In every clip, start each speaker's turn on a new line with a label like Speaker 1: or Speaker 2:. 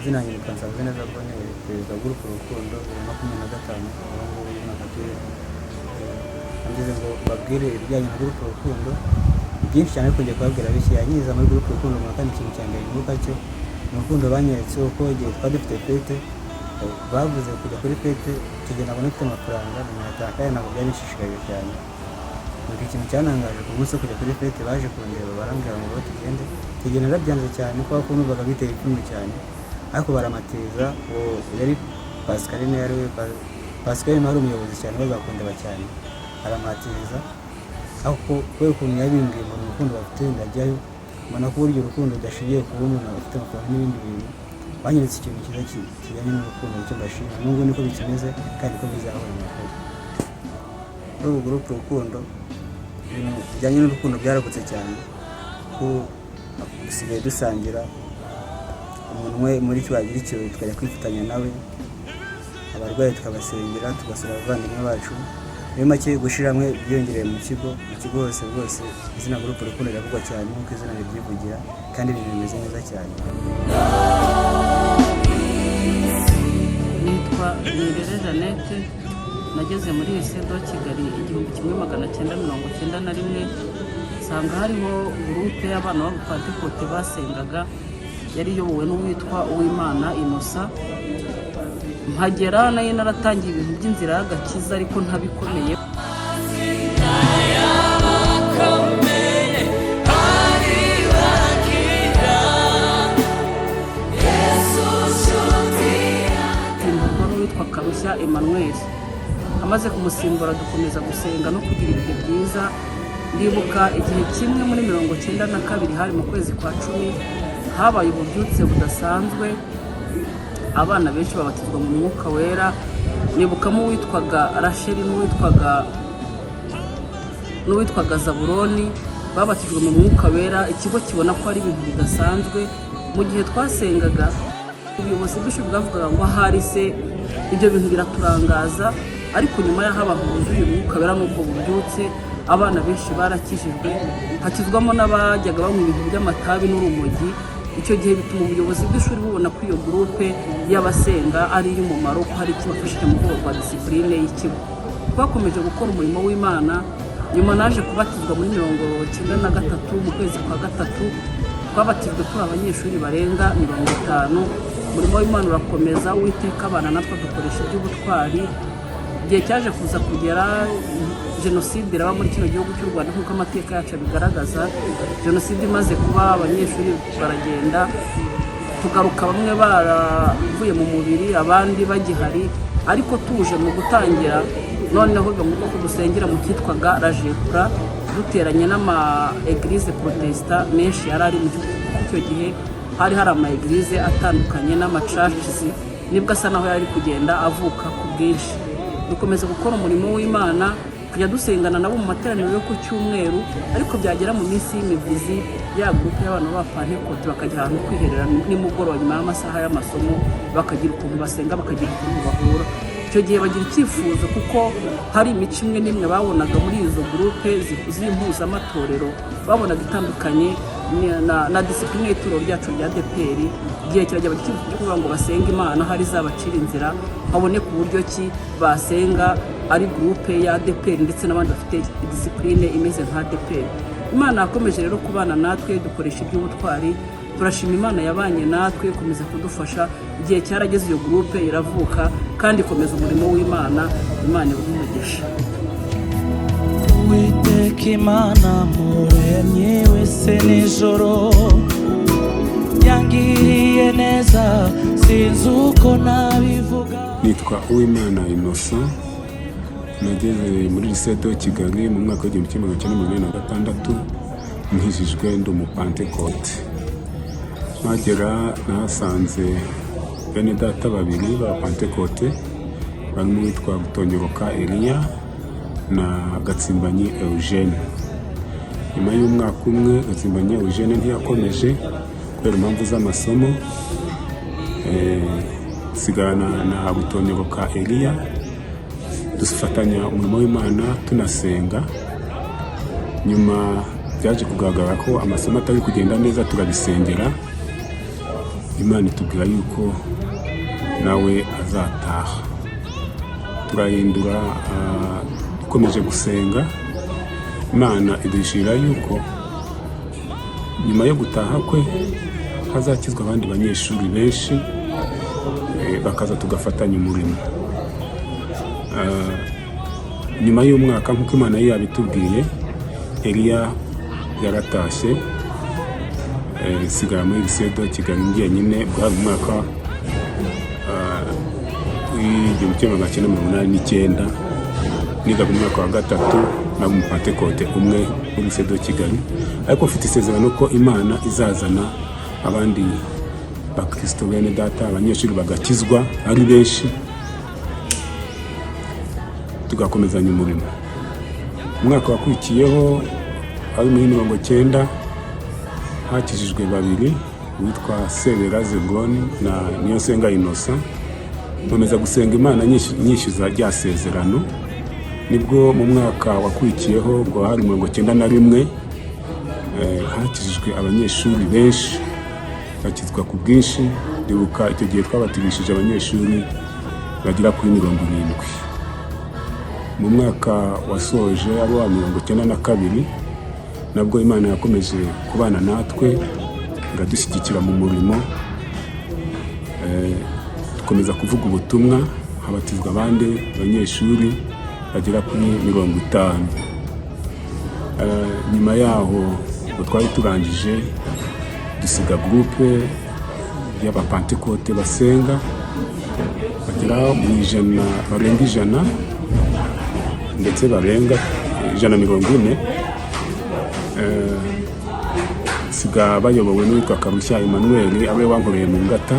Speaker 1: Amazina yanjye nitwa Nsanzineza Bonheur, perezida wa Groupe Urukundo 2025, ubu ngubu uyu mwaka turimo. Ngize ngo mbabwire ibijyanye na Groupe Urukundo byinshi cyane, ariko ngiye kubabwira bike. Yanyiza muri Groupe Urukundo mu wa kane, ikintu cya mbere nibuka cyo ni urukundo banyeretse, uko igihe twari dufite fête bavuze kujya kuri fête. Icyo gihe ntabwo nafite amafaranga, ndataha, kandi ntabwo byari bishishikarije cyane. Nuko ikintu cyanangaje, ku munsi wo kujya kuri fête baje kundeba, barambwira ngo tugende. Icyo gihe narabyanze cyane kubera ko numvaga biteye ipfunwe cyane, ariko baramatiriza. Uwo yari Pascaline, yari we Pascaline wari umuyobozi cyane, baza kundeba cyane, aramatiriza. Ariko kubera ukuntu yabimbwiye ngo ni urukundo bafite, ndajyayo, mbona ko burya urukundo rudashingiye kuba umuntu afite amafaranga n'ibindi bintu. Banyeretse ikintu cyiza kijyanye n'urukundo, nicyo mbashima. N'ubwo niko bikimeze kandi niko bizahora murakoze. Muri ubu Groupe Urukundo, ibintu bijyanye n'urukundo byaragutse cyane, ko dusigaye dusangira, umuntu umwe muri cyo wagira ikirori tukajya kwifatanya nawe, abarwayi tukabasengera, tugasura abavandimwe bacu. Muri make, gushyira hamwe byiyongereye mu kigo hose rwose. Izina Groupe Urukundo riravugwa cyane nk'uko izina ribyivugira, kandi ibintu bimeze neza cyane.
Speaker 2: Nitwa Nirere Jeannette, nageze muri Lycée de Kigali 1991, nsanga hariho groupe y'abana b'Abapantekote basengaga, yari iyobowe n'uwitwa Uwimana Innocent. Mpagera nayo naratangiye ibintu by'inzira y'agakiza, ariko ntabikomeye.
Speaker 3: Abakomeye bari bakira Yesu nshuti.
Speaker 2: Nsimburwa n'uwitwa Karushya Emmanuel. Amaze kumusimbura, dukomeza gusenga no kugira ibihe byiza. Ndibuka igihe kimwe muri 92, hari mu kwezi kwa 10, habaye ububyutse budasanzwe, abana benshi babatizwa mu Mwuka Wera. Nibukamo uwitwaga Rasheli n'uwitwaga Zaburoni, babatijwe mu Mwuka Wera. Ikigo kibona ko ari ibintu bidasanzwe. Mu gihe twasengaga, ubuyobozi bw'ishuri bwavugaga ngo ahari se ibyo bintu biraturangaza, ariko nyuma y'aho abantu buzuye Umwuka Wera n'ubwo bubyutse, abana benshi barakijijwe, hakizwamo n'abajyaga banywa ibintu by'amatabi n'urumogi. Icyo gihe bituma ubuyobozi bw'ishuri bubona ko iyo groupe y'abasenga ari iy'umumaro, ko hari ikibafashije mu rwego rwa discipline y'ikigo. Twakomeje gukora umurimo w'Imana. Nyuma naje kubatizwa muri 93 mu kwezi kwa gatatu. Twabatijwe turi abanyeshuri barenga 50. Umurimo w'Imana urakomeza, Uwiteka abana natwe, dukoresha iby'ubutwari. Igihe cyaje kuza kugera, jenoside iraba muri kino gihugu cy'u Rwanda, nk'uko amateka yacu abigaragaza. Jenoside imaze kuba, abanyeshuri baragenda, tugaruka bamwe baravuye mu mubiri, abandi bagihari, ariko tuje mu gutangira noneho biba ngombwa ko dusengera mu cyitwaga rajepura, duteranye n'ama église protestante menshi yari ari mu gihugu. Icyo gihe hari ama église atandukanye n'ama churches, nibwo asa naho yari kugenda avuka ku bwinshi. Dukomeza gukora umurimo w'Imana, kujya dusengana nabo mu materaniro yo ku cyumweru, ariko byagera mu minsi y'imibyizi, ya groupe y'abantu b'Abapantekote bakajya ahantu kwiherera nimugoroba nyuma y'amasaha y'amasomo, bakagira ukuntu basenga, bakagira ukuntu bahura. Icyo gihe bagira icyifuzo, kuko hari imico imwe n'imwe babonaga muri izo groupe z'impuzamatorero, babonaga itandukanye na discipline y'itorero ryacu rya ADEPR. Igihe kirajya, bagira icyifuzo cyo kuvuga ngo basenge Imana, hari izabacira inzira, haboneka uburyo ki basenga ari groupe ya ADEPR ndetse n'abandi bafite discipline imeze nka ADEPR. Imana yakomeje rero kubana natwe, dukoresha iby'ubutwari. Turashima Imana yabanye natwe, ikomeza kudufasha. Igihe cyarageze, iyo groupe iravuka kandi ikomeza umurimo w'Imana. Imana ibahe umugisha.
Speaker 3: Uwiteka Imana muremyi wese nijoro yangiriye neza, sinzi uko nabivuga.
Speaker 4: Nitwa Uwimana Innocent, nageze muri Lycée de Kigali mu mwaka w'1986, nkijijwe ndi Umupantekote. Mpagera nahasanze bene data babiri b'Abapantekote, barimo uwitwa Gutonyoroka Eliya na Gatsimbanyi Eugene. Nyuma y'umwaka umwe, Gatsimbanyi Eugene ntiyakomeje kubera impamvu z'amasomo, nsigarana na Gutonyoroka Eliya, dufatanya umurimo w'Imana, tunasenga. Nyuma byaje kugaragara ko amasomo atari kugenda neza, turabisengera. Imana itubwira yuko nawe azataha. Turahindura, dukomeje gusenga, Imana iduhishurira yuko nyuma yo gutaha kwe hazakizwa abandi banyeshuri benshi, bakaza tugafatanya umurimo. Nyuma y'umwaka, nk'uko Imana yari yabitubwiye, Eliya yaratashye, nsigara muri Lycée de Kigali njyenyine. Bwari umwaka w'1989, nigaga umwaka wa gatatu, naba umupantekote umwe muri Lycée de Kigali, ariko mfite isezerano ko Imana izazana abandi bakristo bene data, abanyeshuri bagakizwa ari benshi, tugakomezanya umurimo. Umwaka wakurikiyeho, ari muri 90, hakijijwe babiri, uwitwa Sebera Zebroni na Niyonsenga Innocent. Nkomeza gusenga Imana nyishyuza rya sezerano. Nibwo mu mwaka wakurikiyeho, ubwo hari 91, hakijijwe abanyeshuri benshi, bakizwa ku bwinshi. Ndibuka icyo gihe twabatirishije abanyeshuri bagera kuri 70. Mu mwaka wasoje, ari wa 92, nabwo Imana yakomeje kubana natwe, iradushyigikira mu murimo, dukomeza kuvuga ubutumwa, habatizwa abandi banyeshuri bagera kuri 50. Nyuma yaho ubwo twari turangije, dusiga groupe y'abapantekote basenga bagera mu 100, barenga 100, ndetse barenga 140. Siga bayobowe n'uwitwa Karushya Emmanuel, abe wankoreye mu ngata.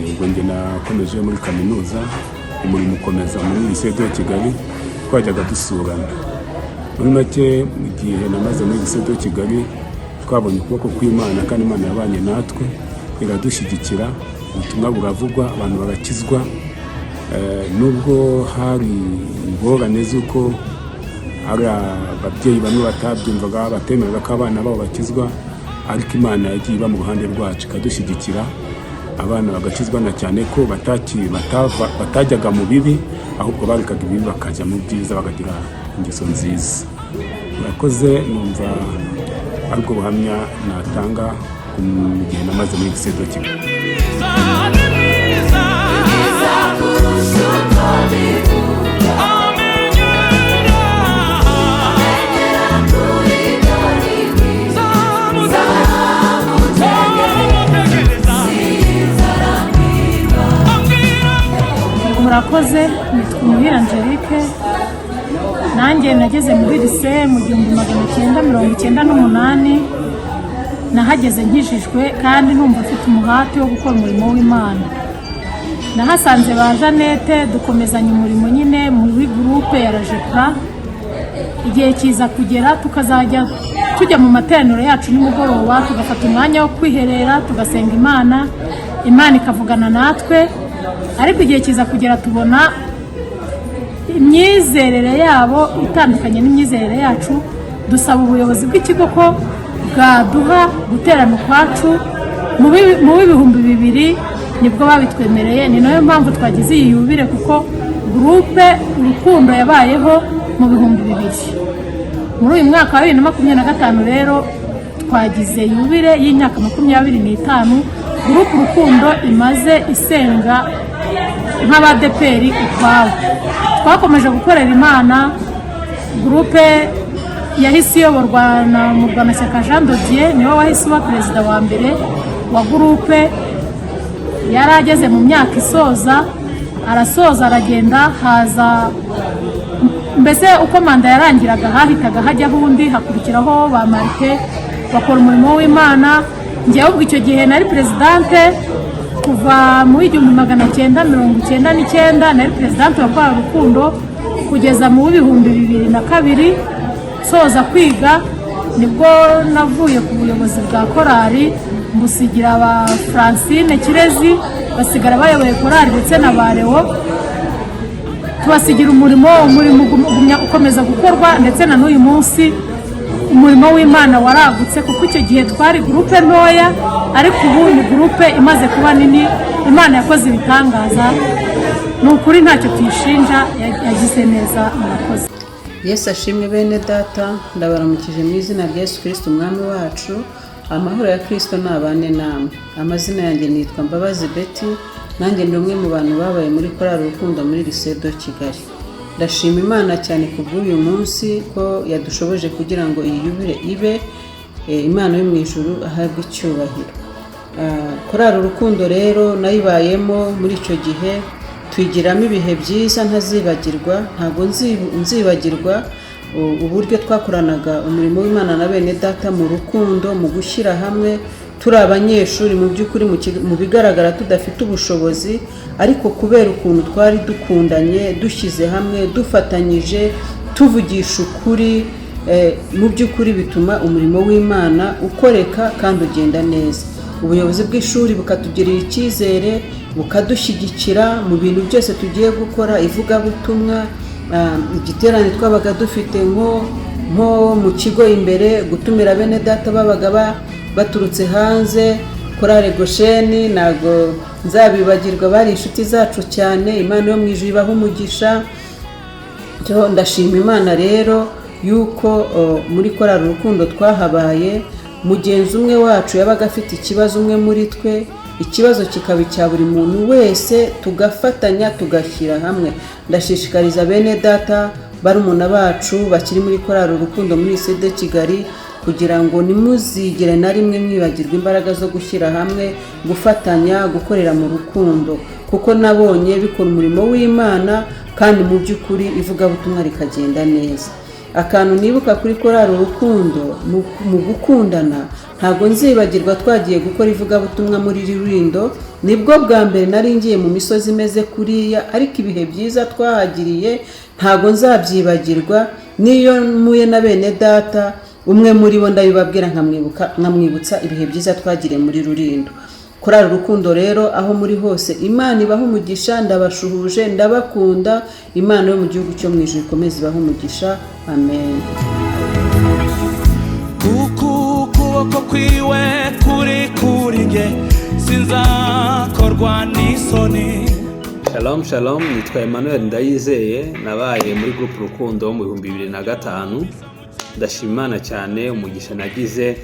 Speaker 4: Ubwo njye nakomeje muri kaminuza, umurimo ukomeza muri Lycée de Kigali, twajyaga dusurana. Muri make, mu gihe namaze muri Lycée de Kigali, twabonye ukuboko kw'Imana, kandi Imana yabanye natwe iradushyigikira, ubutumwa buravugwa, abantu barakizwa. Nubwo hari ingorane z'uko hari ababyeyi bamwe batabyumvaga, batemeraga ko abana babo bakizwa, ariko Imana yagiye iba mu ruhande rwacu, ikadushyigikira, abana bagakizwa, na cyane ko batajyaga mu bibi, ahubwo barekaga ibibi bakajya mu byiza, bakagira ingeso nziza. Murakoze. Numva aribwo buhamya natanga mu gihe namaze muri Lycée de Kigali.
Speaker 3: Mwiza kurusha uko bivuga, amenyera kuri dore mwiza, nzamutegereza sinzarambirwa.
Speaker 5: Murakoze. Nitwa Umuhira Angelique. Nanjye nageze muri lycée mu 1998. Nahageze nkijijwe kandi numva mfite umuhate wo gukora umurimo w'Imana. Nahasanze ba Jeannette, dukomezanya umurimo nyine muri groupe ya Rajepra. Igihe kiza kugera tukazajya tujya mu materaniro yacu nimugoroba, tugafata umwanya wo kwiherera, tugasenga Imana, Imana ikavugana natwe. Ariko igihe kiza kugera tubona imyizerere yabo itandukanye n'imyizerere yacu. Dusaba ubuyobozi bw'ikigo ko bwaduha guterana ukwacu. Mu 2000 nibwo babitwemereye. Ni nayo mpamvu twagize iyi yubile, kuko groupe Urukundo yabayeho mu 2000. Muri uyu mwaka wa 2025 rero twagize yubile y'imyaka 25 groupe Urukundo imaze isenga nk'abadeperi ukwabo. Twakomeje gukorera Imana. Groupe yahise iyoborwa na Murwanashyaka Jean de Dieu, niwe wahise uba perezida wa mbere wa groupe. Yari ageze mu myaka isoza, arasoza aragenda, haza mbese uko manda yarangiraga hahitaga hajyaho undi, hakurikiraho ba Marite, bakora umurimo w'Imana. Njyewe ubwo icyo gihe nari présidente kuva mu 1999, nari présidente wa Korali Urukundo kugeza mu 2002 nsoza kwiga. Nibwo navuye ku buyobozi bwa korali, mbusigira ba Francine Kirezi, basigara bayoboye korali, ndetse na ba Leo tubasigira umurimo. Umurimo ugumya ukomeza gukorwa ndetse na n'uyu munsi. Umurimo w'Imana waragutse, kuko icyo gihe twari groupe ntoya, ariko ubu ni groupe imaze kuba nini. Imana yakoze ibitangaza, ni ukuri ntacyo tuyishinja, yagize neza. Murakoze.
Speaker 6: Yesu ashimwe. Bene Data, ndabaramukije mu izina rya Yesu Kirisito Umwami wacu. Amahoro ya Kirisito nabane namwe. Amazina yanjye nitwa Mbabazi Betty, nanjye ndi umwe mu bantu babaye muri Korali Urukundo muri Lycée de Kigali. Ndashima Imana cyane ku bw'uyu munsi ko yadushoboje kugira ngo iyi yubile ibe. Imana yo mu ijuru ahabwe icyubahiro. Korali Urukundo rero nayibayemo muri icyo gihe, twigiramo ibihe byiza ntazibagirwa. Ntabwo nzibagirwa uburyo twakoranaga umurimo w'Imana na bene Data mu rukundo, mu gushyira hamwe, turi abanyeshuri mu by'ukuri, mu bigaragara tudafite ubushobozi, ariko kubera ukuntu twari dukundanye, dushyize hamwe, dufatanyije, tuvugisha ukuri, mu by'ukuri bituma umurimo w'Imana ukoreka kandi ugenda neza. Ubuyobozi bw'ishuri bukatugirira icyizere, bukadushyigikira mu bintu byose tugiye gukora, ivugabutumwa, igiterane twabaga dufite nko mu kigo imbere, gutumira bene Data babaga baturutse hanze. Korale Gosheni ntabwo nzabibagirwa, bari inshuti zacu cyane. Imana yo mu ijuru ibaha umugisha. Cyo ndashima Imana rero yuko muri Korali Urukundo twahabaye, mugenzi umwe wacu yabaga afite ikibazo, umwe muri twe, ikibazo kikaba icya buri muntu wese, tugafatanya, tugashyira hamwe. Ndashishikariza bene Data, barumuna bacu bakiri muri Korali Urukundo muri Lycée de Kigali, kugira ngo ntimuzigere na rimwe mwibagirwa imbaraga zo gushyira hamwe, gufatanya, gukorera mu rukundo, kuko nabonye bikora umurimo w'Imana kandi mu by'ukuri ivugabutumwa rikagenda neza. Akantu nibuka kuri Korali Urukundo mu gukundana, ntabwo nzibagirwa twagiye gukora ivugabutumwa muri Rurindo. Nibwo bwa mbere nari ngiye mu misozi imeze kuriya, ariko ibihe byiza twahagiriye ntabwo nzabyibagirwa. Niyo mpuye na bene Data, umwe muri bo ndabibabwira, nkamwibuka, nkamwibutsa ibihe byiza twagiriye muri Rurindo. Korali Urukundo rero, aho muri hose, Imana ibaha umugisha. Ndabashuhuje, ndabakunda. Imana yo mu gihugu cyo mu ijuru ikomeze ibahe umugisha. Amen.
Speaker 3: Kuko ukuboko kwiwe kuri kuri nge, sinzakorwa n'isoni.
Speaker 7: Shalom shalom, nitwa Emmanuel Ndayizeye, nabaye muri groupe Urukundo mu 2005. Ndashima Imana cyane umugisha nagize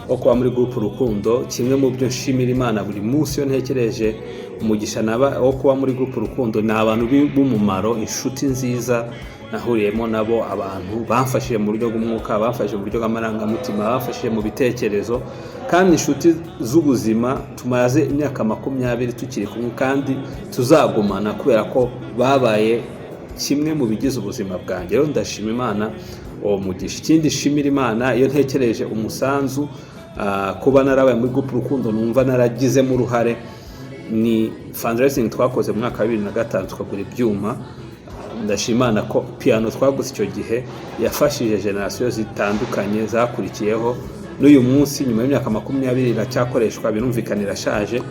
Speaker 7: wo kuba muri groupe Urukundo. Kimwe mu byo nshimira Imana buri munsi iyo ntekereje umugisha naba wo kuba muri groupe Urukundo ni abantu b'umumaro, inshuti nziza nahuriyemo nabo, abantu bamfashije mu buryo bw'umwuka, bamfashije mu buryo bw'amarangamutima, bamfashije mu bitekerezo, kandi inshuti z'ubuzima tumaze imyaka 20 tukiri kumwe kandi tuzagumana kubera ko babaye kimwe mu bigize ubuzima bwanjye. Rero ndashima Imana uwo mugisha. Ikindi nshimira Imana iyo ntekereje umusanzu kuba narabaye muri groupe Urukundo numva naragizemo uruhare ni fundraising twakoze mu mwaka wa 2005, tukagura ibyuma. Ndashima Imana ko piano twaguze icyo gihe yafashije génération zitandukanye zakurikiyeho. N'uyu munsi nyuma y'imyaka 20 iracyakoreshwa. Birumvikana irashaje,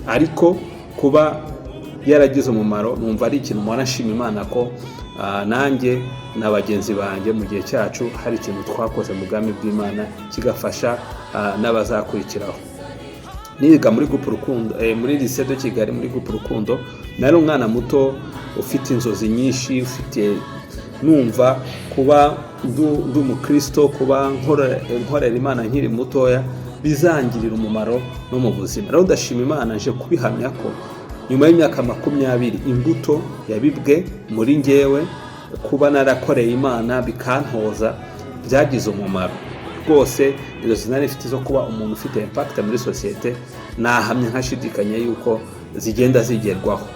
Speaker 7: ariko kuba yaragize umumaro numva ari ikintu mpora nshima Imana ko nanjye na bagenzi banjye mu gihe cyacu hari ikintu twakoze mu bwami bw'Imana kigafasha n'abazakurikiraho. Niga muri groupe Urukundo, muri Lycée de Kigali, muri groupe Urukundo, nari umwana muto ufite inzozi nyinshi, ufite numva kuba ndi umukristo, kuba nkorera Imana nkiri mutoya bizangirira umumaro no mu buzima. Rero ndashima Imana, nje kubihamya ko nyuma y'imyaka 20 imbuto yabibwe muri ngewe, kuba narakoreye Imana bikantoza, byagize umumaro rwose. Izo nari mfite zo kuba umuntu ufite impact muri sosiyete, nahamya ntashidikanya yuko zigenda zigerwaho.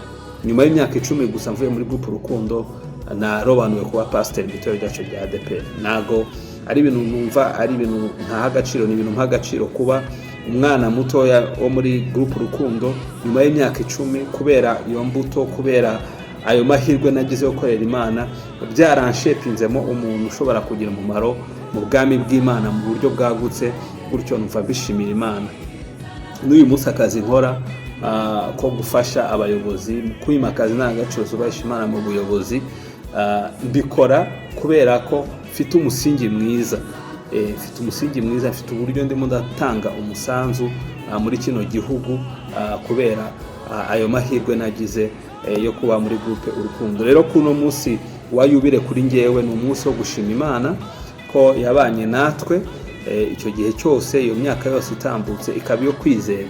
Speaker 7: Nyuma y'imyaka 10 gusa mvuye muri groupe Urukundo, narobanuwe kuba pasiteri mu itorero ryacu rya ADEPR. Ntago ari ibintu numva ari ibintu ntaha agaciro, ni ibintu mpa agaciro kuba umwana mutoya wo muri groupe Urukundo nyuma y'imyaka 10, kubera iyo mbuto, kubera ayo mahirwe nagize yo gukorera Imana, byaranshepinzemo umuntu ushobora kugira umumaro mu bwami bw'Imana mu buryo bwagutse. Gutyo numva mbishimira Imana. N'uyu munsi akazi nkora ko gufasha abayobozi mu kwimakaza indangagaciro zubahisha Imana mu buyobozi, mbikora kubera ko mfite umusingi mwiza. Mfite umusingi mwiza, mfite uburyo ndimo ndatanga umusanzu muri kino gihugu kubera ayo mahirwe nagize yo kuba muri groupe Urukundo. Rero kuno munsi wa yubile, kuri ngewe ni umunsi wo gushima Imana ko yabanye natwe icyo gihe cyose, iyo myaka yose itambutse, ikaba iyo kwizerwa,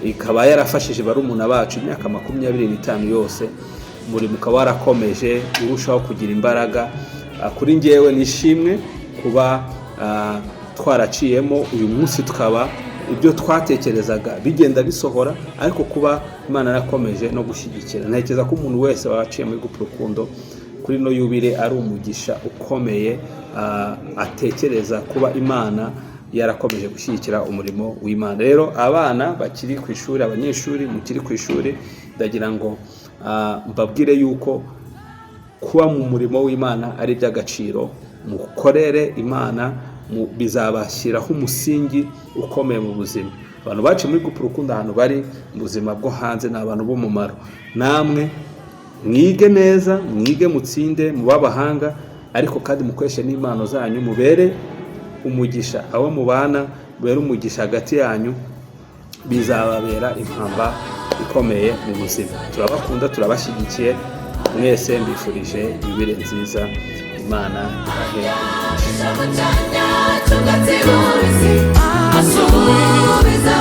Speaker 7: ikaba yarafashije barumuna bacu imyaka 25 yose, umurimo ukaba warakomeje urushaho kugira imbaraga. Kuri ngewe ni ishimwe kuba twaraciyemo, uyu munsi tukaba ibyo twatekerezaga bigenda bisohora, ariko kuba Imana yarakomeje no gushyigikira. Ntekereza ko umuntu wese waciye muri groupe Urukundo, kuri ino yubile ari umugisha ukomeye, atekereza kuba Imana yarakomeje gushyigikira umurimo w'Imana. Rero abana bakiri ku ishuri, abanyeshuri mukiri ku ishuri, ndagira ngo mbabwire yuko kuba mu murimo w'Imana ari iby'agaciro. Mukorere Imana, bizabashyiraho umusingi ukomeye mu buzima. Abantu baciye muri groupe Urukundo, ahantu bari mu buzima bwo hanze, ni abantu b'umumaro. Namwe mwige neza, mwige mutsinde, mube abahanga, ariko kandi mukoreshe n'impano zanyu, mubere umugisha abo mubana, mubere umugisha hagati yanyu, bizababera impamba ikomeye mu buzima. Turabakunda, turabashyigikiye mwese, mbifurije yubile nziza. Imana ibahe umugisha.
Speaker 8: Asubiza.